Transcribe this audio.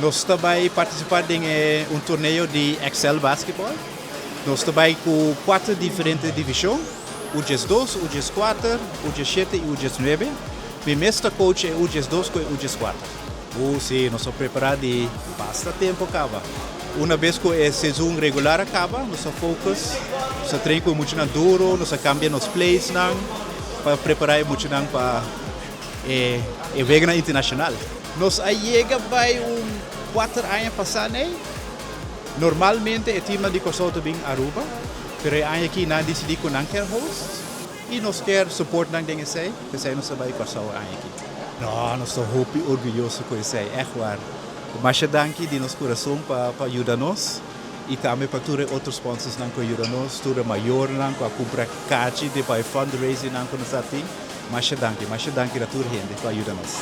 Nos ta bay participa den un torneo di Excel Basketball. Nos ta bay cu cuater diferente division, U12, U14, U17 y U19. Mi mes ta coach e U12 cu e U14. Si, nos a prepara di basta tempo caba. Una bes cu e seizoen regular a caba, nos a focus, nos a train cu muchanan duro, nos a cambia nos plays nan pa prepara e muchanan pa e weganan internacional. Nos a yega bay un 4 aña pasa, ne? Normalmente e team di Corsou ta bin Aruba, pero e aña aki nan a dicidi cu nan kier host y nos kier support nan den esey, pesey nos a bay Corsou aña aki. No, nos ta hopi orguyoso cu esey, echt waar. Masha danki di nos curason pa yuda nos y tambe pa tur otro sponsors nan cu yuda nos, tur mayor nan cu a cumpra kaarchi di pa fundraising nan cu nos tin. Masha danki na tur hende pa yuda nos.